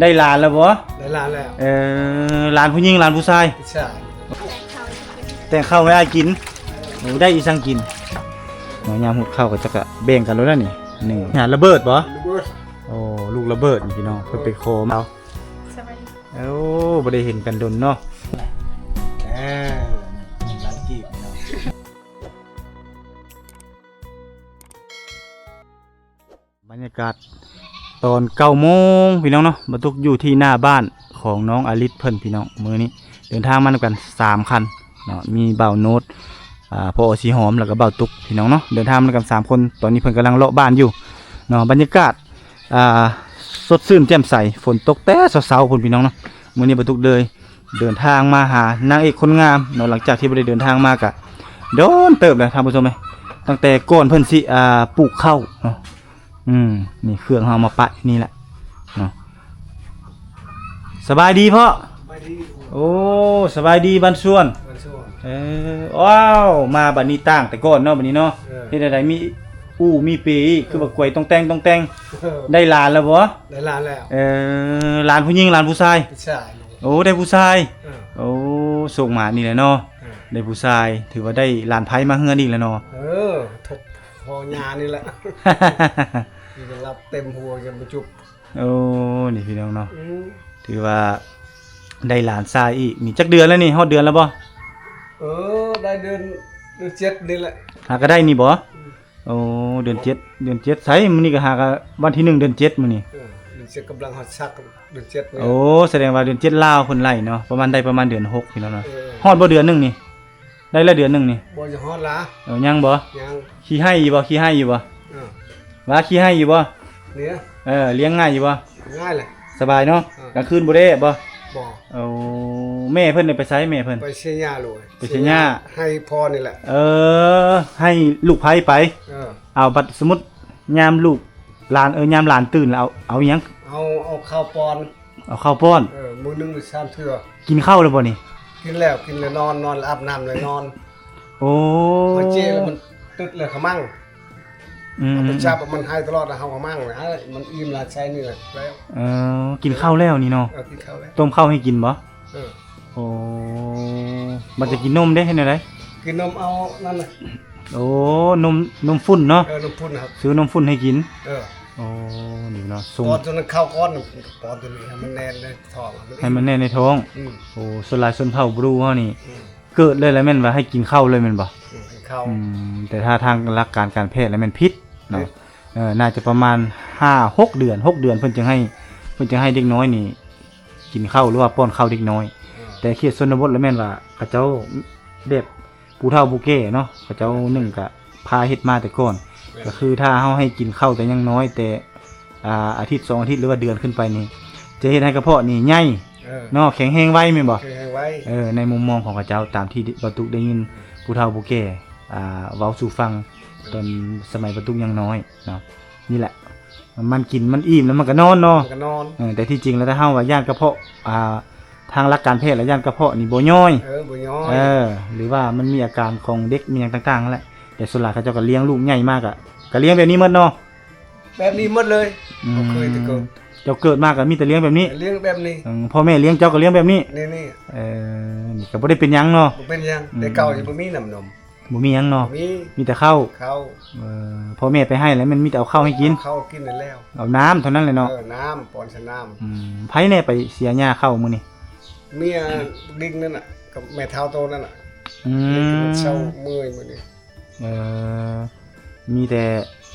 ໄດ້ຫຼານແລ້ວບໍ່? ໄດ້ຫຼານແລ້ວ. ເອີ ຫຼານຜູ້ຍິງ ຫຼານຜູ້ຊາຍ? ຜູ້ຊາຍ. ແຕ່ງເຂົ້າໃຫ້ອ້າຍກິນ. ໂອ້ ໄດ້ອີ່ສັງກິນເນາະ. ຍາມຫຸດເຂົ້າກໍຈັກກະແບ່ງກັນໂລດແລ້ວນີ້. ນີ້ ຫາລະເບີດບໍ່? ລະເບີດ. ໂອ້ ລູກລະເບີດນີ້ພີ່ນ້ອງ ເພິ່ນໄປຂໍມາເອົາ. ສະບາຍດີ. ໂອ້ ບໍ່ໄດ້ເຫັນກັນດົນເນາະ. ເອີ ນີ້ ນີ້ລ້ານກີບເນາະ. ບັນຍາກາດຕອນເກົ້າໂມງພີ່ນ້ອງເນາະ, ບ່າວຕຸກຢູ່ທີ່ໜ້າບ້ານຂອງນ້ອງອາລິດເພິ່ນພີ່ນ້ອງ. ມື້ນີ້ເດີນທາງມານຳກັນສາມຄັນເນາະ, ມີບ່າວໂນດ ອ່າ ພໍ່ສີຫອມ ແລ້ວກໍບ່າວຕຸກພີ່ນ້ອງເນາະ. ເດີນທາງມານຳກັນສາມຄົນ. ຕອນນີ້ເພິ່ນກຳລັງເລາະບ້ານຢູ່ເນາະ. ບັນຍາກາດ ອ່າ ສົດຊື່ນແຈ່ມໃສ, ຝົນຕົກແຕ່ເຊົ້າໆພຸ້ນພີ່ນ້ອງເນາະ. ມື້ນີ້ບ່າວຕຸກເລີຍ ເດີນທາງມາຫານາງເອກຄົນງາມເນາະ, ຫຼັງຈາກທີ່ບໍ່ໄດ້ເດີນທາງມາກະດົນເຕີບແລ້ວທ່ານຜູ້ຊົມເອີຍ, ຕັ້ງແຕ່ກ່ອນເພິ່ນຊິ ອ່າ ປູກເຂົ້າເນາະ. ອືມ ນີ້ເຄື່ອງເຮົາມາປະຢູ່ນີ້ແຫຼະເນາະ. ສະບາຍດີພໍ່. ສະບາຍດີ. ໂອ້ ສະບາຍດີບ້ານສວນ. ບ້ານສວນ. ເອີ ວ້າວ ມາບັດນີ້ຕ່າງແຕ່ກ່ອນເນາະ ບັດນີ້ເນາະ. ເອີ ເຮັດແນວໃດ ມີອູ່ມີປີ ຄືວ່າກວຍຕ້ອງແຕ່ງຕ້ອງແຕ່ງ. ເອີ ໄດ້ຫຼານແລ້ວບໍ່? ໄດ້ຫຼານແລ້ວ. ເອີ ຫຼານຜູ້ຍິງ ຫຼານຜູ້ຊາຍ? ຜູ້ຊາຍ. ໂອ້ ໄດ້ຜູ້ຊາຍ. ເອີ ໂອ້ ໂຊກໝານນີ້ແຫຼະເນາະ. ເອີ ໄດ້ຜູ້ຊາຍ ຖືວ່າໄດ້ຫຼານໃພ້ມາເຮືອນອີກແລ້ວເນາະ. ເອີ ທົບພໍ່ຍ່ານີ້ແຫຼະ ນີ້ກໍລັບເຕັມຫົວຈົນບໍ່ຈຸບ. ໂອ້ ນີ້ພີ່ນ້ອງເນາະ. ອືມ ຖືວ່າໄດ້ຫຼານຊາຍອີກ. ນີ້ຈັກເດືອນແລ້ວນີ້? ຮອດເດືອນແລ້ວບໍ່? ເອີ ໄດ້ເດືອນ ເດືອນເຈັດນີ້ແຫຼະ. ຫາກໍໄດ້ນີ້ບໍ່? ອືມ ໂອ້ ເດືອນເຈັດ ເດືອນເຈັດໃສ? ມື້ນີ້ກໍຫາກໍວັນທີໜຶ່ງເດືອນເຈັດມື້ນີ້. ເອີ ເດືອນເຈັດກຳລັງຮອດສັກ ເດືອນເຈັດນີ້. ໂອ້ ສະແດງວ່າເດືອນເຈັດລາວເພິ່ນໄລ່ເນາະ, ປະມານໄດ້ປະມານເດືອນຫົກພີ່ນ້ອງເນາະ. ເອີ ຮອດບໍ່ເດືອນໜຶ່ງນີ້? ໄດ້ລະເດືອນໜຶ່ງນີ້. ບໍ່ ຈະຮອດລະ. ເອີ ຍັງບໍ່? ຍັງ. ຂີ້ໄຫ້ຢູ່ບໍ່? ຂີ້ໄຫ້ຢູ່ບໍ່? ເອີ ວ່າຂີ້ໄຫ້ຢູ່ບໍ່? ເນຍ. ເອີ ລ້ຽງງ່າຍຢູ່ບໍ່? ງ່າຍແຫຼະ. ສະບາຍເນາະ. ເອີ ກາງຄືນບໍ່ໄດ້ແອບບໍ່? ບໍ່. ໂອ້ ແມ່ເພິ່ນໄປໃສ? ແມ່ເພິ່ນໄປເຊຍາໂລຍ. ໄປເຊຍາ ໃຫ້ພໍ່ນີ້ແຫຼະ. ເອີ ໃຫ້ລູກໃພ້ໄປ. ເອີ ເອົາ ບັດສົມມຸດຍາມລູກຫຼານ ເອີ ຍາມຫຼານຕື່ນແລ້ວ ເອົາ ເອົາຫຍັງ? ເອົາ ເອົາເຂົ້າປ້ອນ. ເອົາເຂົ້າປ້ອນ. ເອີ ມື້ໜຶ່ງສາມເທື່ອ. ກິນເຂົ້າແລ້ວບໍ່ນີ້? ກິນແລ້ວ ກິນແລ້ວນອນ ນອນ ອາບນ້ຳແລ້ວນອນ. ໂອ້ ມັນເຈັບແລ້ວມັນຕຶດແລ້ວຂະມັງ. ອືມ ເອົາໄປຈັບ ມັນໄຫ້ຕະຫຼອດ ເຮົາຂະມັງ ມັນອີ່ມລະ ໃສ່ນີ້ແຫຼະແລ້ວ. ເອີ ກິນເຂົ້າແລ້ວນີ້ເນາະ. ເອີ ກິນເຂົ້າແລ້ວ. ຕົ້ມເຂົ້າໃຫ້ກິນບໍ່? ເອີ ໂອ້ ບັດຈະກິນນົມເດ້ ເຮັດແນວໃດ? ກິນນົມເອົານັ້ນນະ. ໂອ້ ນົມ ນົມຝຸ່ນເນາະ. ເອີ ນົມຝຸ່ນ ຊື້ນົມຝຸ່ນໃຫ້ກິນ. ເອີ ໂອ້ ນີ້ເນາະ ສົ່ງ ປ້ອນຕົວນັ້ນເຂົ້າກ່ອນ ປ້ອນຕົວນີ້ໃຫ້ມັນແໜ້ນໃນທ້ອງ ໃຫ້ມັນແໜ້ນໃນທ້ອງ. ອືມ ໂອ້ ສ່ວນຫຼາຍຊົນເຜົ່າບຣູເຮົານີ້ ອືມ ເກີດເລີຍລະແມ່ນວ່າໃຫ້ກິນເຂົ້າເລີຍແມ່ນບໍ່? ອືມ ກິນເຂົ້າ. ອືມ ແຕ່ຖ້າທາງຫຼັກການການແພດລະແມ່ນຜິດເນາະ. ເອີ ໜ້າຈະປະມານຫ້າຫົກເດືອນ ຫົກເດືອນເພິ່ນຈຶ່ງໃຫ້ ເພິ່ນຈຶ່ງໃຫ້ເດັກນ້ອຍນີ້ກິນເຂົ້າ ຫຼືວ່າປ້ອນເຂົ້າເດັກນ້ອຍ. ເອີ ແຕ່ເຂດຊົນນະບົດລະແມ່ນວ່າເຂົາເຈົ້າແບບ ຜູ້ເຖົ້າຜູ້ແກ່ເນາະ ເຂົາເຈົ້າໜຶ່ງກະພາເຮັດມາແຕ່ກ່ອນ. ແມ່ນ. ກໍຄືຖ້າເຮົາໃຫ້ກິນເຂົ້າແຕ່ຍັງນ້ອຍ ແຕ່ ອ່າ ອາທິດສອງອາທິດ ຫຼືວ່າເດືອນຂຶ້ນໄປນີ້ ຈະເຮັດໃຫ້ກະເພາະນີ້ໃຫຍ່. ເອີ ເນາະ ແຂງແຮງໄວແມ່ນບໍ່? ແຂງແຮງໄວ. ເອີ ໃນມຸມມອງຂອງເຂົາເຈົ້າ ຕາມທີ່ບ່າວຕຸກໄດ້ຍິນ ອືມ ຜູ້ເຖົ້າຜູ້ແກ່ ອ່າ ເວົ້າສູ່ຟັງ ເອີ ຕອນສະໄໝບ່າວຕຸກຍັງນ້ອຍເນາະ. ນີ້ແຫຼະ ມັນກິນມັນອີ່ມແລ້ວມັນກໍນອນເນາະ. ມັນກໍນອນ. ເອີ ແຕ່ທີ່ຈິງແລ້ວ ຖ້າເຮົາວ່າຢ້ານກະເພາະ ອ່າ ທາງຫຼັກການແພດລະຢ້ານກະເພາະນີ້ບໍ່ຍ້ອຍ. ເອີ ບໍ່ຍ້ອຍ. ເອີ ຫຼືວ່າມັນມີອາການຂອງເດັກ ມີຫຍັງຕ່າງໆຫັ້ນແຫຼະ. ແຕ່ສ່ວນຫຼາຍເຂົາເຈົ້າກໍລ້ຽງລູກໃຫຍ່ມາ ກໍ ກໍລ້ຽງແບບນີ້ໝົດເນາະ. ແບບນີ້ໝົດເລີຍ. ອືມ ບໍ່ເຄີຍແຕ່ເກີດ. ເຈົ້າເກີດມາກໍມີແຕ່ລ້ຽງແບບນີ້. ລ້ຽງແບບນີ້. ອືມ ພໍ່ແມ່ລ້ຽງເຈົ້າກໍລ້ຽງແບບນີ້. ນີ້ໆ. ເອີ ນີ້ກໍບໍ່ໄດ້ເປັນຫຍັງເນາະ. ບໍ່ເປັນຫຍັງ. ອືມ ແຕ່ເກົ່ານີ້ບໍ່ມີນ້ຳນົມ. ບໍ່ມີຫຍັງເນາະ. ມີ ມີແຕ່ເຂົ້າ. ເຂົ້າ. ເອີ ພໍ່ແມ່ໄປໃຫ້ແລ້ວແມ່ນມີແຕ່ເອົາເຂົ້າໃຫ້ກິນ. ເອົາເຂົ້າກິນນັ້ນແລ້ວ. ເອົານ້ຳເທົ່ານັ້ນແຫຼະເນາະ. ເອີ ນ້ຳ ປ້ອນໃສ່ນ້ຳ. ອືມ ໃຜແດ່ໄປເສຍຫຍ້າເຂົ້າມື້ນີ້? ເມຍ ດິກນັ້ນນະ ກັບແມ່ເຖົ້າໂຕນັ້ນນະ. ອືມ ເຊົາເມື່ອຍມື້ນີ້. ເອີ ມີແຕ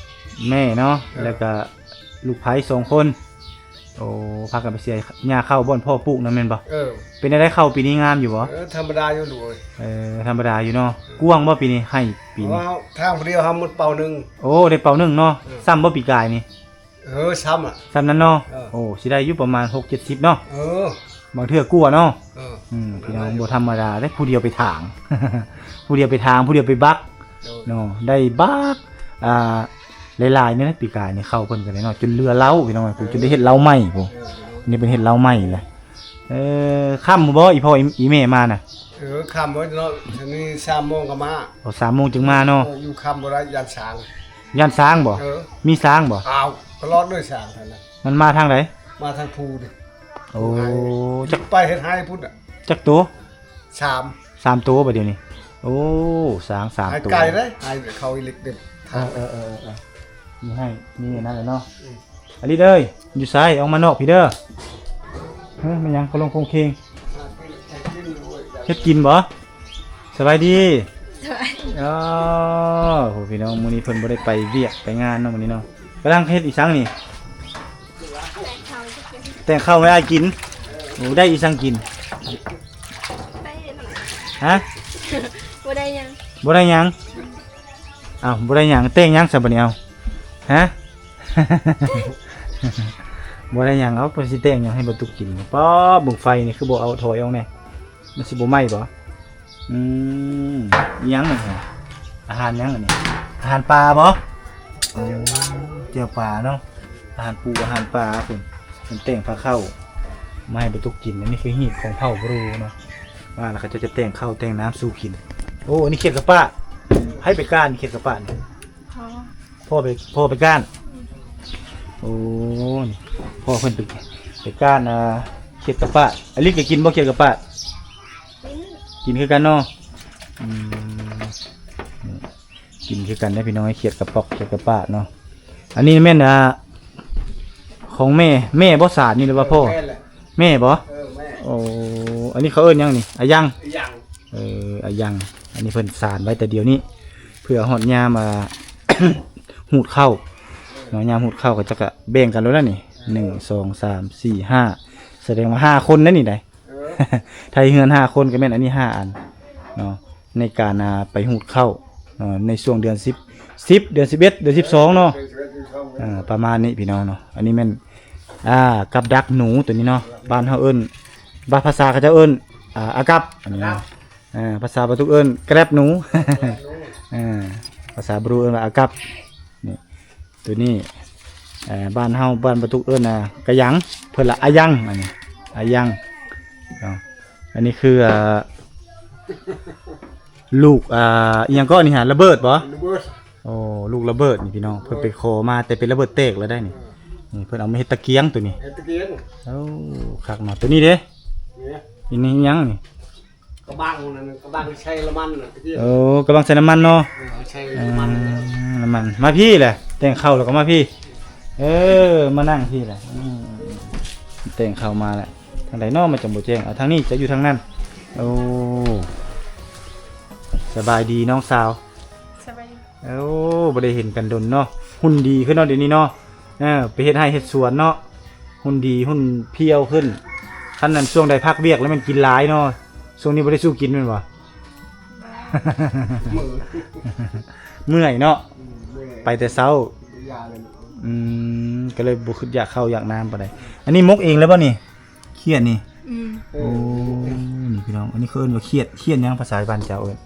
່ແມ່ເນາະ. ເອີ ແລ້ວກະລູກໃພ້ສອງຄົນ. ໂອ້ ພາກັນໄປເສຍຫຍ້າເຂົ້າບ່ອນພໍ່ປູກນັ້ນແມ່ນບໍ່? ເອີ ເປັນແນວໃດເຂົ້າປີນີ້ງາມຢູ່ບໍ່? ເອີ ທຳມະດາຢູ່ລູກເອີຍ. ເອີ ທຳມະດາຢູ່ເນາະ. ເອີ ກວ້າງບໍ່ປີນີ້ ໄຮ່ປີນີ້? ເຮົາທາງຜູ້ດຽວ ເຮົາໝົດເປົາໜຶ່ງ. ໂອ້ ໄດ້ເປົາໜຶ່ງເນາະ. ເອີ ຊ້ຳບໍ່ປີກາຍນີ້? ເອີ ຊ້ຳລະ ຊ້ຳນັ້ນເນາະ. ເອີ ໂອ້ ຊິໄດ້ຢູ່ປະມານຫົກເຈັດສິບເນາະ. ເອີ ບາງເທື່ອກວ່າເນາະ. ເອີ ອືມ ພີ່ນ້ອງ ບໍ່ທຳມະດາເດ້ ຜູ້ດຽວໄປຖາງ ຜູ້ດຽວໄປຖາງ ຜູ້ດຽວໄປບັກ. ໂດຍ ເນາະ ໄດ້ບັກ ອ່າ ຫຼາຍໆນີ້ນະ. ປີກາຍນີ້ເຂົ້າເພິ່ນກໍໄດ້ເນາະ ຈົນເຫຼືອເຫຼົ້າ ພີ່ນ້ອງເອີຍ. ເອີ ຜູ້ຈົນໄດ້ເຮັດເຫຼົ້າໃໝ່ພຸ້ນ. ເອີ ນີ້ເພິ່ນເຮັດເຫຼົ້າໃໝ່ແຫຼະ. ເອີ ຄ່ຳບໍ່ ອີພໍ່ ອີ ອີແມ່ມານະ? ເອີ ຄ່ຳເບິດເນາະ ອັນນີ້ສາມໂມງກໍມາ. ໂອ້ ສາມໂມງຈຶ່ງມາເນາະ. ເອີ ຢູ່ຄ່ຳບໍ່ໄດ້ ຢ້ານຊ້າງ. ຢ້ານຊ້າງບໍ່? ເອີ ມີຊ້າງບໍ່? ອ້າວ ຕະຫຼອດເລີຍຊ້າງນັ້ນນະ. ມັນມາທາງໃດ? ມາທາງພູນີ້. ໂອ້ ຈັກ ໄປເຮັດໄຮ່ພຸ້ນນະ ຈັກໂຕ? ສາມ ສາມໂຕບັດດຽວນີ້. ໂອ້ ຊ້າງສາມໂຕ ໄກ່ເດ້ ໄກ່ເຂົາອີ່ເລັກເດັດ ເອີໆ ມີໃຫ້ ມີອັນນັ້ນແຫຼະເນາະ. ອືມ ອາລິດເອີຍ ຢູ່ໃສ? ອອກມານອກພີ້ເດີ. ເຮີ້ຍ ແມ່ນຫຍັງ ໂຄລົງໂຄງເຄງ ເຮັດກິນບໍ່? ສະບາຍດີ. ສະບາຍດີ. ອໍ ໂອ້ ພີ່ນ້ອງ ມື້ນີ້ເພິ່ນບໍ່ໄດ້ໄປວຽກໄປງານເນາະ ມື້ນີ້ເນາະ. ກຳລັງເຮັດອີ່ສັງນີ້? ແຕ່ງເຂົ້າ ແຕ່ງເຂົ້າໃຫ້ອ້າຍກິນ. ໂອ້ ໄດ້ອີ່ສັງກິນ? ໄດ້ ຮະ? ບໍ່ໄດ້ຫຍັງ ບໍ່ໄດ້ຫຍັງ. ອ້າວ ບໍ່ໄດ້ຫຍັງ ແຕ່ງຫຍັງຊະບັດນີ້? ເອົາ ຮະ? ບໍ່ໄດ້ຫຍັງ. ເອົາ ເພິ່ນຊິແຕ່ງຫຍັງໃຫ້ບໍ່ຕຸກກິນ? ປ້າ ເບິ່ງໄຟນີ້ ຄືບໍ່ເອົາຖອຍອອກແດ່? ມັນຊິບໍ່ໄໝ້ບໍ? ອືມ ອີ່ຫຍັງນີ້? ອາຫານຫຍັງອັນນີ້? ອາຫານປ່າບໍ? ໂອ້ ແຈ່ວປາເນາະ ອາຫານປູ ອາຫານປ່າພຸ້ນ. ເພິ່ນແຕ່ງພາເຂົ້າມາໃຫ້ບໍ່ຕຸກກິນ. ອັນນີ້ຄືຮີດຂອງເຜົ່າບຣູເນາະ ມາແລ້ວເຂົາເຈົ້າຈະແຕ່ງເຂົ້າແຕ່ງນ້ຳສູ່ກິນ. ໂອ້ ອັນນີ້ຂຽດກະປາດ. ໃຜໄປກ້ານຂຽດກະປາດນີ້? ພໍ່ ພໍ່ໄປ ພໍ່ໄປກ້ານ. ອືມ ໂອ້ ພໍ່ເພິ່ນໄປ ໄປກ້ານ ອ່າ ຂຽດກະປາດ. ອາລິດກໍກິນບໍ່ຂຽດກະປາດ? ກິນ ກິນຄືກັນເນາະ. ອືມ ກິນຄືກັນເດ້ພີ່ນ້ອງ ຂຽດກະປອກ ຂຽດກະປາດເນາະ. ອັນນີ້ແມ່ນ ອ່າ ຂອງແມ່ ແມ່ບໍ່ສານນີ້ ຫຼືວ່າພໍ່? ແມ່ນແຫຼະ ແມ່ບໍ? ເອີ ແມ່. ໂອ້ ອັນນີ້ເຂົາເອີ້ນຫຍັງນີ້? ອາຍັງ ອາຍັງ. ເອີ ອາຍັງ. ອັນນີ້ເພິ່ນສານໄວ້ແຕ່ດຽວນີ້ ເພື່ອຮອດຍາມ ອ່າ ຮູດເຂົ້າເນາະ. ຍາມຮູດເຂົ້າເຂົາເຈົ້າກະແບ່ງກັນໂລດແລ້ວນີ້ ໜຶ່ງ ສອງ ສາມ ສີ່ ຫ້າ ສະແດງວ່າຫ້າຄົນເດ້ນີ້ໃດ. ເອີ ໄທເຮືອນຫ້າຄົນ ກໍແມ່ນອັນນີ້ຫ້າອັນເນາະ ໃນການ ອ່າ ໄປຮູດເຂົ້າເນາະ ໃນຊ່ວງເດືອນສິບ ສິບ ເດືອນສິບເອັດ ເດືອນສິບສອງເນາະ. ເອີ ປະມານນີ້ພີ່ນ້ອງເນາະ. ອັນນີ້ແມ່ນ ອ່າ ກັບດັກໜູໂຕນີ້ເນາະ ບ້ານເຮົາເອີ້ນ ບ້ານພາສາເຂົາເຈົ້າເອີ້ນ ອ່າ ອາກັບ ອັນນີ້ເນາະ. ອ່າ ພາສາປາຕຸກເອີ້ນແກຣບໜູ ແກຣບໜູ. ອ່າ ພາສາບຣູເອີ້ນວ່າອາກັບ. ນີ້ ໂຕນີ້ ເອີ ບ້ານເຮົາ ບ້ານປາຕຸກເອີ້ນ ອ່າ ກະຍັງ ເພິ່ນລະອາຍັງ. ອັນນີ້ອາຍັງເນາະ. ອັນນີ້ຄື ອ່າ ລູກ ອ່າ ອີ່ຫຍັງເກາະນີ້ຫາ ລະເບີດບໍ? ລະເບີດ. ໂອ້ ລູກລະເບີດນີ້ພີ່ນ້ອງ ເພິ່ນໄປຂໍມາ ແຕ່ເປັນລະເບີດແຕກແລ້ວໄດ໋ນີ້. ເອີ ນີ້ເພິ່ນເອົາມາເຮັດຕະກຽງໂຕນີ້. ເຮັດຕະກຽງ. ໂອ້ ຄັກເນາະ. ໂຕນີ້ເດ້? ນີ້ ອີ່ຫຍັງນີ້? ກະບັງນັ້ນ ກະບັງໃສ່ນ້ຳມັນນະ ຕະກີ້. ໂອ້ ກະບັງໃສ່ນ້ຳມັນເນາະ. ເອີ ໃສ່ນ້ຳມັນ ນ້ຳມັນ. ມາພີ້ແຫຼະ ແຕ່ງເຂົ້າແລ້ວກໍມາພີ້. ເອີ ມານັ່ງພີ້ແຫຼະ. ອືມ ແຕ່ງເຂົ້າມາແຫຼະ. ທາງໃດເນາະ ມັນຈັ່ງບໍ່ແຈ້ງ? ເອົາ ທາງນີ້ ຈະຢູ່ທາງນັ້ນ. ໂອ້ ສະບາຍດີນ້ອງສາວ. ສະບາຍດີ. ໂອ້ ບໍ່ໄດ້ເຫັນກັນດົນເນາະ. ຫຸ່ນດີຂຶ້ນເນາະ ດຽວນີ້ເນາະ. ເອີ ໄປເຮັດໄຮ່ເຮັດສວນເນາະ ຫຸ່ນດີ ຫຸ່ນພຽວຂຶ້ນ. ຄັນນັ້ນຊ່ວງໃດພັກວຽກແລ້ວແມ່ນກິນຫຼາຍເນາະ. ຊ່ວງນີ້ບໍ່ໄດ້ສູ້ກິນແມ່ນບໍ່? ເມື່ອຍ ເມື່ອຍເນາະ. ອືມ ເມື່ອຍ ໄປແຕ່ເຊົ້າ. ອືມ ກໍເລີຍບໍ່ຄຶດຢາກເຂົ້າຢາກນ້ຳປານໃດ. ອັນນີ້ໝົກເອງແລ້ວບໍ່ນີ້? ຂຽດນີ້. ອືມ ໂອ້ ນີ້ພີ່ນ້ອງ ອັນນີ້ເຂົາເອີ້ນວ່າຂຽດ. ຂຽດຫຍັງ ພາສາບ້ານເຈົ້າເອີ້ນ?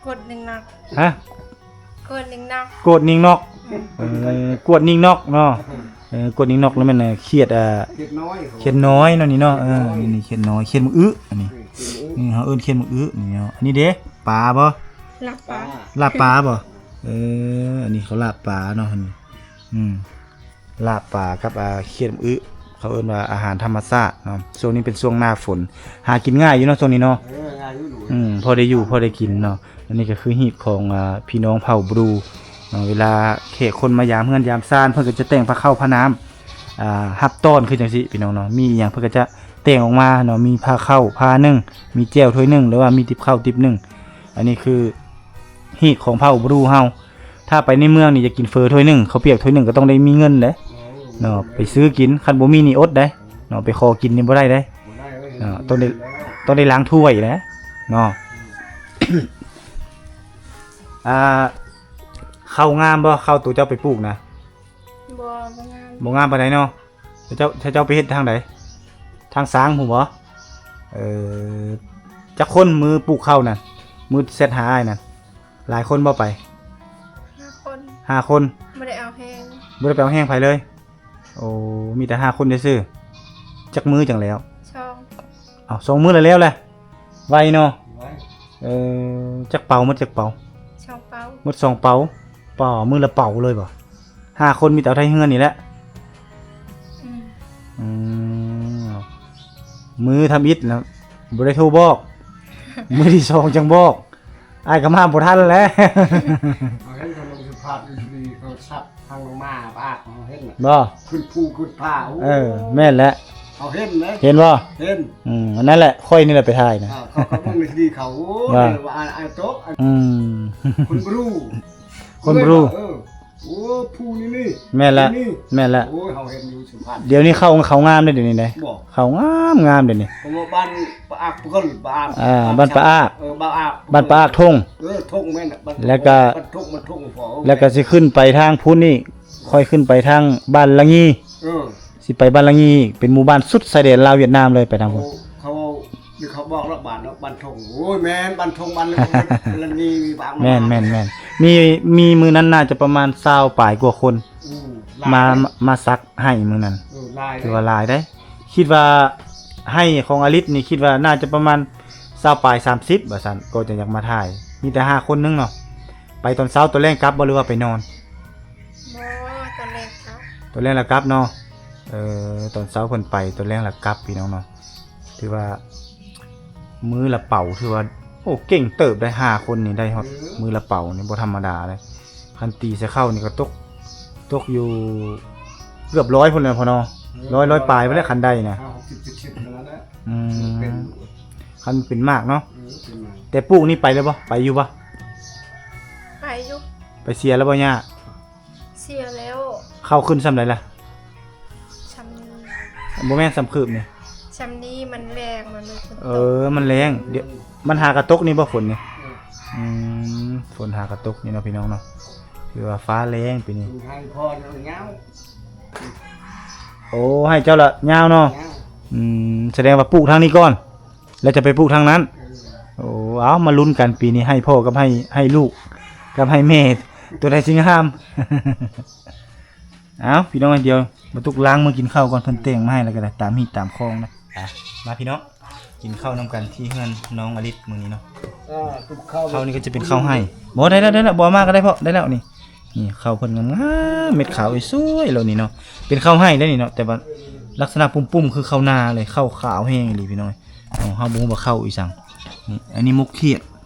ກົດນິງນອກ. ຮະ? ກົດນິງນອກ. ກົດນິງນອກ. ອືມ ເອີ ກົດນິງນອກເນາະ. ເອີ ກົດນິງນອກ ແລ້ວແມ່ນຂຽດ ອ່າ ຂຽດນ້ອຍ ຂຽດນ້ອຍເນາະ ນີ້ເນາະ. ເອີ ຂຽດນ້ອຍ ນີ້ຂຽດນ້ອຍ ຂຽດໝາກອຶ ອັນນີ້. ອືມ ນີ້ເຮົາເອີ້ນຂຽດໝາກອຶ ນີ້ເນາະ. ອັນນີ້ເດ້ ປາບໍ່? ລາບປາ ລາບປາບໍ່? ເອີ ອັນນີ້ເຂົາລາບປາເນາະ. ອືມ ລາບປາກັບ ອ່າ ຂຽດໝາກອຶ ເຂົາເອີ້ນວ່າອາຫານທຳມະຊາດເນາະ. ຊ່ວງນີ້ເປັນຊ່ວງໜ້າຝົນ ຫາກິນງ່າຍຢູ່ເນາະ ຊ່ວງນີ້ເນາະ. ເອີ ງ່າຍຢູ່. ອືມ ພໍໄດ້ຢູ່ ພໍໄດ້ກິນເນາະ. ອັນນີ້ກໍຄືຮີດຂອງ ອ່າ ພີ່ນ້ອງເຜົ່າບຣູເນາະ. ເວລາແຂກຄົນມາຢາມເຮືອນຢາມຊານ ເພິ່ນກໍຈະແຕ່ງພາເຂົ້າພານ້ຳ ອ່າ ຮັບຕ້ອນຄືຈັ່ງຊີ້ ພີ່ນ້ອງເນາະ. ມີອີ່ຫຍັງເພິ່ນກໍຈະແຕ່ງອອກມາເນາະ. ມີພາເຂົ້າພາໜຶ່ງ ມີແຈ່ວຖ້ວຍໜຶ່ງ ຫຼືວ່າມີຕິບເຂົ້າຕິບໜຶ່ງ. ອັນນີ້ຄືຮີດຂອງເຜົ່າບຣູເຮົາ. ຖ້າໄປໃນເມືອງນີ້ ຢາກກິນເຝີຖ້ວຍໜຶ່ງ ເຂົ້າປຽກຖ້ວຍໜຶ່ງ ກໍຕ້ອງໄດ້ມີເງິນເດ້ເນາະ ໄປຊື້ກິນ. ຄັນບໍ່ມີນີ້ອົດເດ້ເນາະ ໄປຂໍກິນນີ້ບໍ່ໄດ້ເດ້ເນາະ. ຕ້ອງໄດ້ ຕ້ອງໄດ້ລ້າງຖ້ວຍແຫຼະເນາະ. ອ່າ ເຂົ້າງາມບໍ່? ເຂົ້າໂຕເຈົ້າໄປປູກນະ? ບໍ່ ບໍ່ງາມ ບໍ່ງາມປານໃດເນາະ. ເຈົ້າ ເຈົ້າໄປເຮັດທາງໃດ? ທາງຊ້າງພຸ້ນບໍ? ເອີ ຈັກຄົນມື້ປູກເຂົ້ານັ້ນ ມື້ແຊັດຫາອ້າຍນັ້ນ? ຫຼາຍຄົນບໍ່ໄປ? ຫ້າຄົນ ຫ້າຄົນ. ບໍ່ໄດ້ເອົາແຮງ ບໍ່ໄດ້ໄປເອົາແຮງໃຜເລີຍ. ໂອ້ ມີແຕ່ຫ້າຄົນຊື່ໆ. ຈັກມື້ຈັ່ງແລ້ວ? ສອງ ເອົາ ສອງມື້ລະແລ້ວແຫຼະ. ໄວເນາະ. ໄວ. ເອີ ຈັກເປົາ? ໝົດຈັກເປົາ? ສອງເປົາ. ໝົດສອງເປົາ. ປາ ມື້ລະເປົາເລີຍບໍ? ຫ້າຄົນ ມີແຕ່ເອົາໄທເຮືອນນີ້ແຫຼະ. ອືມ ອືມ ມື້ທຳອິດນະ ບໍ່ໄດ້ໂທບອກ ມື້ທີສອງຈັ່ງບອກ ອ້າຍກໍມາບໍ່ທັນແຫຼະ. ເຮົາເຫັນເຂົາລົງສະພາບຢູ່ດີ ເຂົາສັບທາງລົງມາປາກ ເຮົາເຫັນນະ ບໍ່? ຂຶ້ນພູຂຶ້ນຜາ ໂອ້ ເອີ ແມ່ນແຫຼະ ເຮົາເຫັນເດ້ ເຫັນບໍ່? ເຫັນ ອືມ ອັນນັ້ນແຫຼະ ຂ້ອຍນີ້ແຫຼະໄປຖ່າຍນະ ເອີ ເຂົາກໍເບິ່ງໃນທີວີເຂົາ ໂອ້ ວ່າ ວ່າອ້າຍໂຕ ອືມ ຄົນບຣູ ຄົນບຣູ ເອີ ໂອ້ ພູນີ້ນີ້ ແມ່ນແຫຼະ ນີ້ ແມ່ນແຫຼະ ໂອ້ຍ ເຮົາເຫັນຢູ່ສຸພາບ ດຽວນີ້ເຂົ້າ ເຂົ້າງາມເດ້ ດຽວນີ້ເດ້ ບໍ່ ເຂົ້າງາມ ງາມດຽວນີ້ ເພາະວ່າບ້ານປາອາກ ເພິ່ນ ບ້ານ ອ່າ ບ້ານປາອາກ ເອີ ບ້ານອາກ ບ້ານປາອາກທົ່ງ ເອີ ທົ່ງແມ່ນ ແລ້ວກໍ ບ້ານທົ່ງ ບ້ານທົ່ງ ແລ້ວກໍຊິຂຶ້ນໄປທາງພຸ້ນອີກ ຄ່ອຍຂຶ້ນໄປທາງບ້ານລະງີ ເອີ ຊິໄປບ້ານລະງີ ເປັນໝູ່ບ້ານສຸດຊາຍແດນລາວຫວຽດນາມເລີຍ ໄປທາງພຸ້ນ ເຂົາ ເຂົາບອກລະ ບ້ານ ບ້ານທົ່ງ ໂອ້ຍ ແມ່ນ ບ້ານທົ່ງ ບ້ານລະ ລະງີ ມີບ້ານ ແມ່ນໆໆ ມີ ມີມື້ນັ້ນໜ້າຈະປະມານຊາວປາຍກວ່າຄົນ ອືມ ມາ ມາສັກໄຫ້ມື້ນັ້ນ ເອີ ຫຼາຍ ຖືວ່າຫຼາຍເດ້ ຄິດວ່າໄຮ່ຂອງອາລິດນີ້ ຄິດວ່າໜ້າຈະປະມານຊາວປາຍ ສາມສິບ ວ່າຊັ້ນ ກໍຈະຢາກມາຖ່າຍ ມີແຕ່ຫ້າຄົນໜຶ່ງເນາະ ໄປຕອນເຊົ້າ ຕອນແລງກັບບໍ່ ຫຼືວ່າໄປນອນ? ບໍ່ ຕອນແລງກັບ ຕອນແລງລະກັບເນາະ ເອີ ຕອນເຊົ້າເພິ່ນໄປ ຕອນແລງລະກັບ ພີ່ນ້ອງເນາະ ຖືວ່າມື້ລະເປົາ ຖືວ່າ ໂອ້ ເກັ່ງເຕີບໄດ້ ຫ້າຄົນນີ້ໄດ້ຮອດ ເອີ ມື້ລະເປົານີ້ບໍ່ທຳມະດາເດ້ ຄັນຕີໃສ່ເຂົ້ານີ້ກໍຕົກ ຕົກຢູ່ເກືອບຮ້ອຍພຸ້ນແຫຼະພໍ່ເນາະ ເອີ ຮ້ອຍ ຮ້ອຍປາຍພຸ້ນແຫຼະ ຄັນໄດ້ນະ ຫ້າຫົກສິບ ເຈັດສິບ ນັ້ນແຫຼະ ອືມ ເປັນ ຄັນເປັນໝາກເນາະ ເອີ ເປັນໝາກ ແຕ່ປູກນີ້ໄປແລ້ວບໍ່? ໄປຢູ່ບໍ່? ໄປຢູ່ ໄປເສຍແລ້ວບໍ່ຍ່າ? ເສຍແລ້ວ ເຂົ້າຂຶ້ນຊ່ຳໃດລະ? ຊ່ຳນີ້ ບໍ່ແມ່ນຊ່ຳຄືບນີ້ ຊ່ຳນີ້ມັນແລ້ງ ມັນເລີຍ ເອີ ມັນແລ້ງ ດຽວ ມັນຫາກະຕົກນີ້ບໍ່ ຝົນນີ້? ອືມ ຝົນຫາກະຕົກນີ້ເນາະ ພີ່ນ້ອງເນາະ ຖືວ່າຟ້າແລ້ງປີນີ້ ໃຫ້ພໍ່ເຈົ້າຍາວ ໂອ້ ໃຫ້ເຈົ້າລະຍາວເນາະ ຍາວ ອືມ ສະແດງວ່າປູກທາງນີ້ກ່ອນ ແລ້ວຈະໄປປູກທາງນັ້ນ ເອີ ໂອ້ ເອົາ ມາລຸ້ນກັນປີນີ້ ໃຫ້ພໍ່ກັບໃຫ້ ໃຫ້ລູກກັບໃຫ້ແມ່ ຕົວໃດຊິງາມ ເອົາ ພີ່ນ້ອງ ດຽວບໍ່ຕຸກລ້າງມືກິນເຂົ້າກ່ອນ ເພິ່ນແຕ່ງມາໃຫ້ແລ້ວກໍໄດ້ ຕາມຮີດຕາມຄອງນະ ອ່ະ ມາພີ່ນ້ອງ ກິນເຂົ້ານຳກັນທີ່ເຮືອນນ້ອງອາລິດມື້ນີ້ເນາະ ເອີ ເຂົ້ານີ້ກໍຈະເປັນເຂົ້າໄຮ່ ບໍ່ ໄດ້ແລ້ວ ໄດ້ແລ້ວ ບໍ່ເອົາມາກໍໄດ້ ເພາະໄດ້ແລ້ວນີ້ ນີ້ເຂົ້າເພິ່ນງາມໆ ເມັດຂາວສວຍໆ ແລ້ວນີ້ເນາະ ເປັນເຂົ້າໄຮ່ໄດ້ນີ້ເນາະ ແຕ່ວ່າລັກສະນະປຸ້ມໆ ຄືເຂົ້ານາເລີຍ ເຂົ້າຂາວແຮງອີ່ຫຼີພີ່ນ້ອງ ເຮົາບໍ່ຮູ້ວ່າເຂົ້າອີ່ສັງ ນີ້ ອັນນີ້ໝົກຂຽດ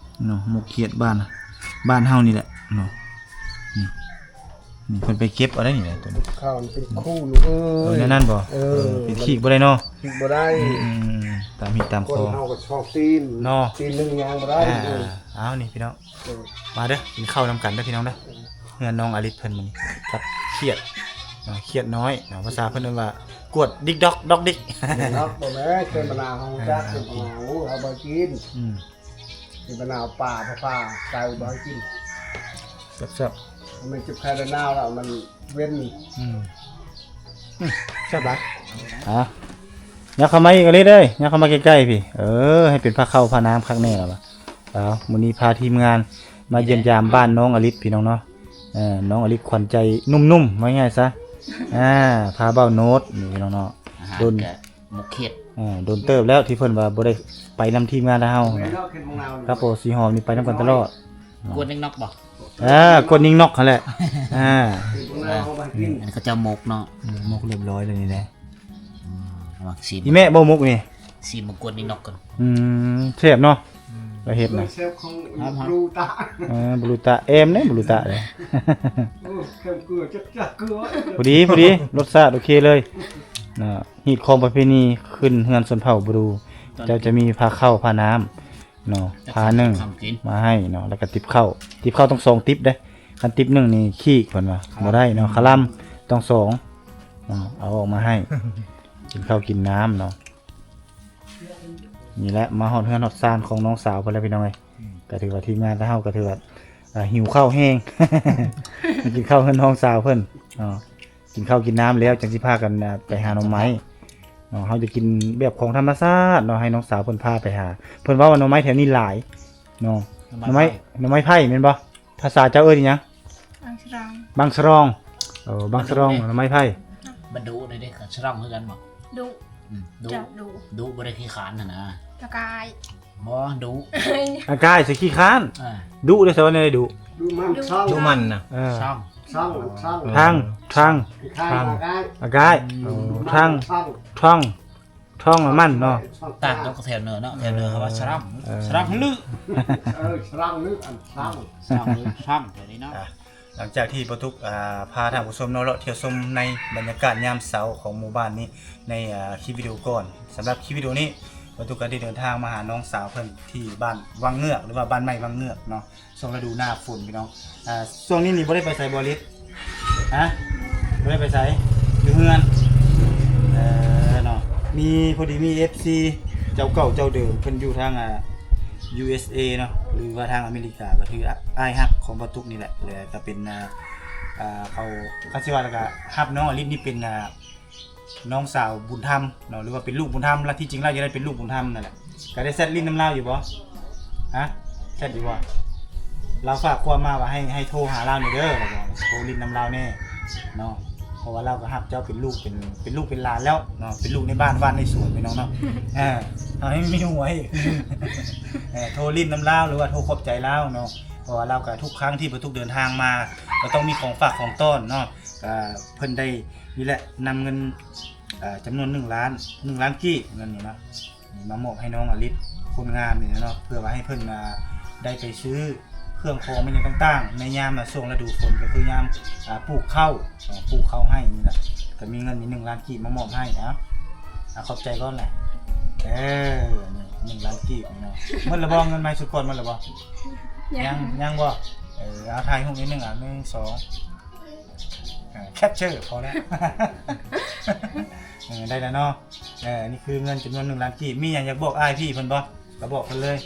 ເນາະ ໝົກຂຽດບ້ານ ບ້ານເຮົານີ້ແຫຼະເນາະ ນີ້ ນີ້ເພິ່ນໄປເກັບເອົາໄດ້ນີ້ແຫຼະ ຕົວນີ້ ເຂົ້າມັນເປັນຄູ່ລູກເອີຍ ເອີ ແນວນັ້ນບໍ່? ເອີ ເອີ ເປັນ ມັນຂີກບໍ່ໄດ້ເນາະ ຂີກບໍ່ໄດ້ ອືມ ຕາມຮີດຕາມຄອງ ຄົນເຮົາກໍສອງຕີນເນາະ ຕີນໜຶ່ງຍ່າງບໍ່ໄດ້ ອ່າ ເອີ ເອົານີ້ພີ່ນ້ອງ ເອີ ມາເດີ ກິນເຂົ້ານຳກັນເດີພີ່ນ້ອງເດີ ເອີ ເຮືອນນ້ອງອາລິດເພິ່ນມື້ນີ້ ກັບຂຽດ ອ່າ ຂຽດນ້ອຍເນາະ ພາສາເພິ່ນເອີ້ນວ່າ ກວດດິກດອກ ດອກດິກ ດອກບໍ່ແມ່ນ ເປັນມະນາວ ເຮົາຈັກ ເປັນມະນາວ ເຮົາບໍ່ກິນ ອືມ ກິນມະນາວປ່າ ປາ ປາ ໄກ່ບໍ່ໃຫ້ກິນ ແຊບໆ ມັນເຈັບໄຂ້ໄດ້ໜາວແລ້ວ ມັນເວັນ ອືມ ອືມ ແຊບຫຼາຍ ອ່າ ຍັບເຂົ້າມາອີກ ອາລິດເອີຍ ຍັບເຂົ້າມາໃກ້ໆ ພີ້ ເອີ ໃຫ້ເປັນພາເຂົ້າພານ້ຳຄັກແນ່ລະວະ ເອົາ ມື້ນີ້ພາທີມງານມາຢ້ຽມຢາມບ້ານນ້ອງອາລິດ ພີ່ນ້ອງເນາະ ເອີ ນ້ອງອາລິດຂວັນໃຈໜຸ່ມໆ ວ່າງ່າຍຊະ ອ່າ ພາບ່າວໂນດ ນີ້ພີ່ນ້ອງເນາະ ອ່າ ດົນ ໝົກຂຽດ ເອີ ດົນເຕີບແລ້ວທີ່ເພິ່ນວ່າບໍ່ໄດ້ໄປນຳທີມງານເຮົາ ແມ່ນເນາະ ເຂດເມືອງລາວ ຄັບໂອ ສີຫອມນີ້ໄປນຳກັນຕະຫຼອດ ກວດນິກນອກບໍ່? ເອີ ກວດນິກນອກຫັ້ນແຫຼະ ອ່າ ເຂດເມືອງລາວເຮົາບໍ່ໃຫ້ກິນ ອືມ ອັນນີ້ເຂົາເຈົ້າໝົກເນາະ ໝົກຮຽບຮ້ອຍແລ້ວນີ້ແຫຼະ ອືມ ລອງຊີມ ອີ່ແມ່ບໍ່ໝົກນີ້ ຊີມມາກວດນິກນອກກ່ອນ ອືມ ແຊບເນາະ ອືມ ລາວເຮັດນະ ແຊບຂອງບລູຕາ ເອີ ບລູຕາ ແອມເດ້ ບລູຕາເດ້ ໂອ້ ເຄັມເກືອ ຈັກໆ ເກືອ ພໍດີ ພໍດີ ລົດຊາດໂອເຄເລີຍ ອ່າ ຮີດຄອງປະເພນີຂຶ້ນເຮືອນຊົນເຜົ່າບຣູ ເຈົ້າຈະມີພາເຂົ້າພານ້ຳເນາະ ພາໜຶ່ງມາໃຫ້ເນາະ ແລ້ວກໍຕິບເຂົ້າ ຕິບເຂົ້າຕ້ອງສອງຕິບເດ້ ຄັນຕິບໜຶ່ງນີ້ຂີ້ເພິ່ນວ່າ ບໍ່ໄດ້ເນາະ ຄະລຳຕ້ອງສອງເນາະ ເອົາອອກມາໃຫ້ ກິນເຂົ້າກິນນ້ຳເນາະ ນີ້ແຫຼະ ມາຮອດເຮືອນຮອດຊານຂອງນ້ອງສາວເພິ່ນແລ້ວ ພີ່ນ້ອງເອີຍ ອືມ ກໍຖືວ່າທີມງານເຮົາກໍຖືວ່າ ອ່າ ຫິວເຂົ້າແຮງ ມາກິນເຂົ້າເຮືອນນ້ອງສາວເພິ່ນເນາະ ກິນເຂົ້າກິນນ້ຳແລ້ວ ຈັ່ງຊິພາກັນ ອ່າ ໄປຫາໜໍ່ໄມ້ເນາະ ເຮົາຈະກິນແບບຂອງທຳມະຊາດເນາະ ໃຫ້ນ້ອງສາວເພິ່ນພາໄປຫາ ເພິ່ນເວົ້າວ່າໜໍ່ໄມ້ແຖວນີ້ຫຼາຍເນາະ ໜໍ່ໄມ້ ໜໍ່ໄມ້ໄຜ່ແມ່ນບໍ່? ພາສາເຈົ້າເອີ້ນອີ່ຫຍັງ? ບັງສະຣອງ ບັງສະຣອງ ເອີ ບັງສະຣອງ ໜໍ່ໄມ້ໄຜ່ ບັນດຸໄດ້ເດ້ ສະຣອງຄືກັນບໍ່? ດຸ ອືມ ດຸ ເຈົ້າ ດຸ ດຸບໍ່ໄດ້ຂີ້ຄ້ານຫັ້ນນະ ອາກາຍ ບໍ່ ດຸ ອາກາຍໃສ່ຂີ້ຄ້ານ ອ່າ ດຸໄດ້ ສະວ່າແນວໃດດຸ ດຸມັນ ດຸມັນນະ ເອີ ທາງ ທາງ ທາງ ອາກາຍ ອາກາຍ ອືມ ໂອ້ ທາງ ທາງ ທ້ອງນ້ຳມັນເນາະ ຕ່າງກັບແຖວເໜືອເນາະ ແຖວເໜືອເຂົາວ່າສະລັງ ເອີ ສະລັງລື ເອີ ສະລັງລື ອັນສະລັງ ສະລັງລື ສະລັງແຖວນີ້ເນາະ. ອ່າ ຫຼັງຈາກທີ່ບໍ່ຕຸກ ອ່າ ພາທ່ານຜູ້ຊົມເນາະ ເລາະທ່ຽວຊົມໃນບັນຍາກາດຍາມເຊົ້າຂອງໝູ່ບ້ານນີ້ ໃນ ອ່າ ຄລິບວິດີໂອກ່ອນ, ສຳລັບຄລິບວິດີໂອນີ້ ບໍ່ຕຸກກໍໄດ້ເດີນທາງມາຫານ້ອງສາວເພິ່ນທີ່ບ້ານວັງເງືອກ ຫຼືວ່າບ້ານໃໝ່ວັງເງືອກເນາະ. ຊ່ວງລະດູໜ້າຝົນພີ່ນ້ອງ ອ່າ ຊ່ວງນີ້ນີ້ບໍ່ໄດ້ໄປໃສບໍ່ລິດ? ຮະ? ບໍ່ໄດ້ໄປໃສ? ຢູ່ເຮືອນ ເອີ ເນາະ. ມີ ພໍດີມີເອັຟຊີເຈົ້າເກົ່າເຈົ້າເດີມ ເພິ່ນຢູ່ທາງ ອ່າ ຢູເອັສເອເນາະ ຫຼືວ່າທາງອາເມລິກາ ກໍຄືອ້າຍຮັກຂອງບໍ່ຕຸກນີ້ແຫຼະ ແລະກໍເປັນ ອ່າ ອ່າ ເຂົາ ຄັນຊິວ່າແລ້ວກໍຮັບນ້ອງອະລິດນີ້ເປັນ ອ່າ ນ້ອງສາວບຸນທຳເນາະ ຫຼືວ່າເປັນລູກບຸນທຳ ແລະທີ່ຈິງແລ້ວຢາກໄດ້ເປັນລູກບຸນທຳນັ້ນແຫຼະ. ກໍໄດ້ແຊັດຫຼິ້ນນຳລາວຢູ່ບໍ່? ຮະ? ແຊັດຢູ່ບໍ່? ລາວຝາກຄວາມມາວ່າໃຫ້ ໃຫ້ໂທຫາລາວແດ່ເດີ ລາວບອກ ໂທຫຼິ້ນນຳລາວແດ່ເນາະ ເພາະວ່າລາວກໍຮັບເຈົ້າເປັນລູກ ເປັນ ເປັນລູກເປັນຫຼານແລ້ວເນາະ ເປັນລູກໃນບ້ານ ບ້ານໃນສວນພີ່ນ້ອງເນາະ. ເອີ ເອົາໃຫ້ມີຫົວອີກ ເອີ ໂທຫຼິ້ນນຳລາວ ຫຼືວ່າໂທຂອບໃຈລາວເນາະ ເພາະວ່າລາວກໍທຸກຄັ້ງທີ່ບໍ່ຕຸກເດີນທາງມາ ກໍຕ້ອງມີຂອງຝາກຂອງຕ້ອນເນາະ. ກໍເພິ່ນໄດ້ນີ້ແຫຼະ ນຳເງິນ ອ່າ ຈຳນວນໜຶ່ງລ້ານ ໜຶ່ງລ້ານກີບເງິນນີ້ເນາະ ນີ້ມາມອບໃຫ້ນ້ອງອະລິດຄົນງາມນີ້ເນາະ ເພື່ອວ່າໃຫ້ເພິ່ນ ອ່າ ໄດ້ໄປຊື້ເຄື່ອງຂອງແມ່ນຫຍັງຕ່າງໆ ໃນຍາມ ອ່າ ຊ່ວງລະດູຝົນ ກໍຄືຍາມ ອ່າ ປູກເຂົ້າເນາະ ປູກເຂົ້າໄຮ່ນີ້ແຫຼະ. ກໍມີເງິນນີ້ໜຶ່ງລ້ານກີບມາມອບໃຫ້ ເອົາ ອ່າ ຂອບໃຈກ່ອນແຫຼະ ເອີ ນີ້ໜຶ່ງລ້ານກີບເນາະ. ໝົດແລ້ວບໍ່? ເງິນໃໝ່ຊຸດກ່ອນໝົດແລ້ວບໍ່? ຍັງ ຍັງ ຍັງບໍ່? ເອີ ເອົາ ຖ່າຍຮູບນິດໜຶ່ງ ອ່າ ໜຶ່ງ ສອງ ເອີ ແຄັບເຊີ ພໍແລ້ວ ເອີ ໄດ້ແລ້ວເນາະ. ເອີ ນີ້ຄືເງິນຈຳນວນໜຶ່ງລ້ານກີບ ມີຫຍັງຢາກບອກອ້າຍພີ່ເພິ່ນບໍ່? ກໍບອກເພິ່ນເລີຍ.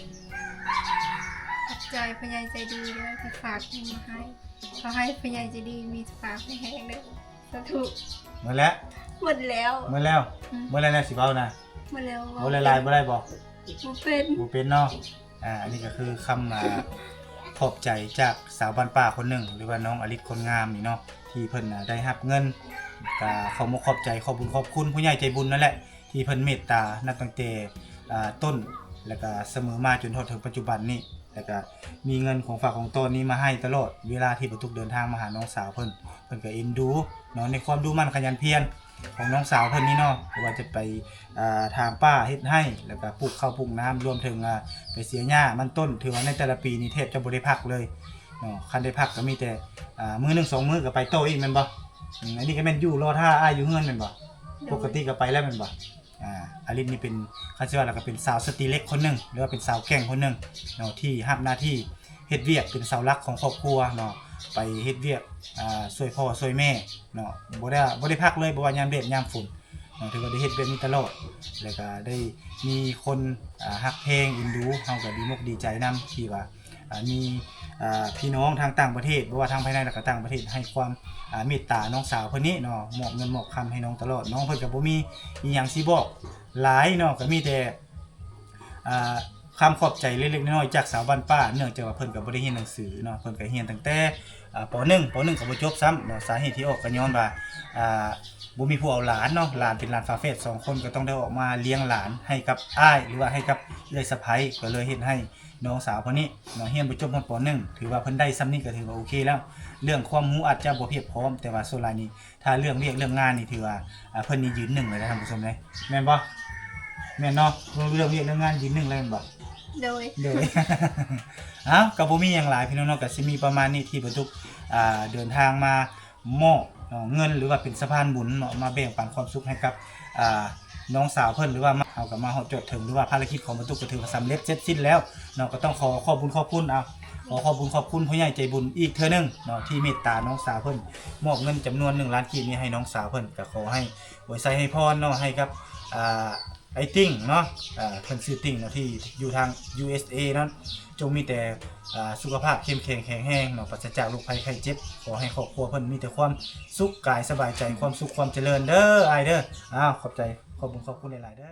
ຂອບໃຈຜູ້ໃຫຍ່ໃຈດີເດີທີ່ຝາກເງິນມາໃຫ້ ຂໍໃຫ້ຜູ້ໃຫຍ່ໃຈດີມີສຸຂະພາບແຂງແຮງເດີ ສາທຸ. ໝົດແລ້ວ? ໝົດແລ້ວ. ໝົດແລ້ວ? ອືມ ໝົດແລ້ວນະ ຊິເວົ້ານະ. ໝົດແລ້ວ. ເວົ້າຫຼາຍໆບໍ່ໄດ້ບໍ່? ບໍ່ເປັນ. ບໍ່ເປັນເນາະ. ອ່າ ອັນນີ້ກໍຄືຄຳ ອ່າ ຂອບໃຈຈາກສາວບ້ານປ່າຄົນໜຶ່ງ ຫຼືວ່ານ້ອງອະລິດຄົນງາມນີ້ເນາະ ທີ່ເພິ່ນ ອ່າ ໄດ້ຮັບເງິນ ກໍຂໍມຸກຂອບໃຈ ຂອບບຸນຂອບຄຸນຜູ້ໃຫຍ່ໃຈບຸນນັ້ນແຫຼະ ທີ່ເພິ່ນເມດຕານັບຕັ້ງແຕ່ ອ່າ ຕົ້ນ ແລ້ວກໍສະເໝີມາຈົນຮອດເຖິງປັດຈຸບັນນີ້ ແລ້ວກໍມີເງິນຂອງຝາກຂອງຕ້ອນນີ້ມາໃຫ້ຕະຫຼອດເວລາທີ່ບໍ່ຕຸກເດີນທາງມາຫານ້ອງສາວເພິ່ນ. ເພິ່ນກໍເອັນດູເນາະ ໃນຄວາມດຸໝັ່ນຂະຫຍັນພຽນຂອງນ້ອງສາວເພິ່ນນີ້ເນາະ ບໍ່ວ່າຈະໄປ ອ່າ ຖາງປ່າເຮັດໄຮ່ ແລ້ວກໍປູກເຂົ້າປູກນ້ຳ ລວມເຖິງ ອ່າ ໄປເສຍຫຍ້າມັນຕົ້ນ ຖືວ່າໃນແຕ່ລະປີນີ້ແທບຈະບໍ່ໄດ້ພັກເລີຍເນາະ. ຄັນໄດ້ພັກກໍມີແຕ່ ອ່າ ມື້ໜຶ່ງສອງມື້ກໍໄປຕໍ່ອີກແມ່ນບໍ່? ອືມ ອັນນີ້ກໍແມ່ນຢູ່ລໍຖ້າອ້າຍຢູ່ເຮືອນແມ່ນບໍ່? ໂດຍ. ປົກກະຕິກໍໄປແລ້ວແມ່ນບໍ່? ອ່າ ອາລິດນີ້ເປັນ ຄັນຊິວ່າແລ້ວກໍເປັນສາວສະຕີເຫຼັກຄົນໜຶ່ງ ຫຼືວ່າເປັນສາວແກ່ງຄົນໜຶ່ງເນາະ ທີ່ຮັບໜ້າທີ່ເຮັດວຽກເປັນເສົາຫຼັກຂອງຄອບຄົວເນາະ ໄປເຮັດວຽກ ອ່າ ຊ່ວຍພໍ່ຊ່ວຍແມ່ເນາະ ບໍ່ໄດ້ ບໍ່ໄດ້ພັກເລີຍ ບໍ່ວ່າຍາມແດດຍາມຝົນເນາະ ຖືວ່າໄດ້ເຮັດແບບນີ້ຕະຫຼອດ ແລ້ວກໍໄດ້ມີຄົນ ອ່າ ຮັກແພງເອັນດູ ເຮົາກໍດີມົກດີໃຈນຳທີ່ວ່າ ອ່າ ມີ ອ່າ ພີ່ນ້ອງທາງຕ່າງປະເທດ ບໍ່ວ່າທາງພາຍໃນ ແລະ ກໍຕ່າງປະເທດ ໃຫ້ຄວາມ ອ່າ ເມດຕານ້ອງສາວເພິ່ນນີ້ເນາະ ມອບເງິນມອບຄຳໃຫ້ນ້ອງຕະຫຼອດ. ນ້ອງເພິ່ນກໍບໍ່ມີອີ່ຫຍັງຊິບອກຫຼາຍເນາະ ກໍມີແຕ່ ອ່າ ຄຳຂອບໃຈເລັກໆນ້ອຍໆຈາກຊາວບ້ານປ່າ ເນື່ອງຈາກວ່າເພິ່ນກໍບໍ່ໄດ້ຮຽນໜັງສືເນາະ ເພິ່ນກໍຮຽນຕັ້ງແຕ່ ອ່າ ປໍໜຶ່ງ ປໍໜຶ່ງກໍບໍ່ຈົບຊ້ຳເນາະ. ສາເຫດທີ່ອອກກໍຍ້ອນວ່າ ອ່າ ບໍ່ມີຜູ້ເອົາຫຼານເນາະ ຫຼານເປັນຫຼານຝາແຝດສອງຄົນ ກໍຕ້ອງໄດ້ອອກມາລ້ຽງຫຼານໃຫ້ກັບອ້າຍ ຫຼືວ່າໃຫ້ກັບເອື້ອຍສະໃພ້ ກໍເລີຍເຮັດໃຫ້ ນ້ອງສາວເພິ່ນນີ້ເນາະ ຮຽນບໍ່ຈົບຮອດ ປໍໜຶ່ງ ຖືວ່າເພິ່ນໄດ້ສ່ຳນີ້ກໍຖືວ່າໂອເຄແລ້ວ. ເລື່ອງຄວາມຮູ້ອາດຈະບໍ່ພຽບພ້ອມ ແຕ່ວ່າສ່ວນຫຼາຍນີ້ ຖ້າເລື່ອງວຽກເລື່ອງງານນີ້ ຖືວ່າ ອ່າ ເພິ່ນນີ້ຢືນໜຶ່ງເລີຍນະທ່ານຜູ້ຊົມເດ້ ແມ່ນບໍ່? ແມ່ນເນາະ ເລື່ອງວຽກເລື່ອງງານຢືນໜຶ່ງເລີຍແມ່ນບໍ່? ໂດຍ ໂດຍ. ເອົ້າ ກໍບໍ່ມີຫຍັງຫຼາຍພີ່ນ້ອງເນາະ ກໍຊິມີປະມານນີ້ ທີ່ບໍ່ຕຸກ ອ່າ ເດີນທາງມາ ມອບເນາະ ເງິນ ຫຼືວ່າເປັນສະພານບຸນເນາະ ມາແບ່ງປັນຄວາມສຸກໃຫ້ກັບ ອ່າ ນ້ອງສາວເພິ່ນ ຫຼືວ່າ ເຮົາກໍມາຮອດຈອດເຖິງ ຫຼືວ່າພາລະກິດຂອງບໍ່ຕຸກກໍຖືວ່າສຳເລັດເສັດສິ້ນແລ້ວເນາະ. ກໍຕ້ອງຂໍຂອບບຸນຂອບຄຸນ ເອົາ ຂໍຂອບບຸນຂອບຄຸນຜູ້ໃຫຍ່ໃຈບຸນອີກເທື່ອໜຶ່ງເນາະ ທີ່ເມດຕານ້ອງສາວເພິ່ນ ມອບເງິນຈຳນວນໜຶ່ງລ້ານກີບນີ້ໃຫ້ນ້ອງສາວເພິ່ນ ກໍຂໍໃຫ້ອວຍໄຊໃຫ້ພອນເນາະ ໃຫ້ກັບ ອ່າ ອ້າຍຕິ່ງເນາະ ເອີ ເພິ່ນຊື່ຕິ່ງເນາະ ທີ່ຢູ່ທາງ ຢູເອັສເອ ນັ້ນ ຈົ່ງມີແຕ່ ອ່າ ສຸຂະພາບເຂັ້ມແຂງແຂງແຮງເນາະ ປາສະຈາກໂລກໄພໄຂ້ເຈັບ. ຂໍໃຫ້ຄອບຄົວເພິ່ນມີແຕ່ຄວາມສຸກກາຍສະບາຍໃຈ ຄວາມສຸກຄວາມຈະເລີນເດີ ອ້າຍເດີ. ອ້າວ ຂອບໃຈ ຂອບຄຸນຂອບຄຸນຫຼາຍໆເດີ.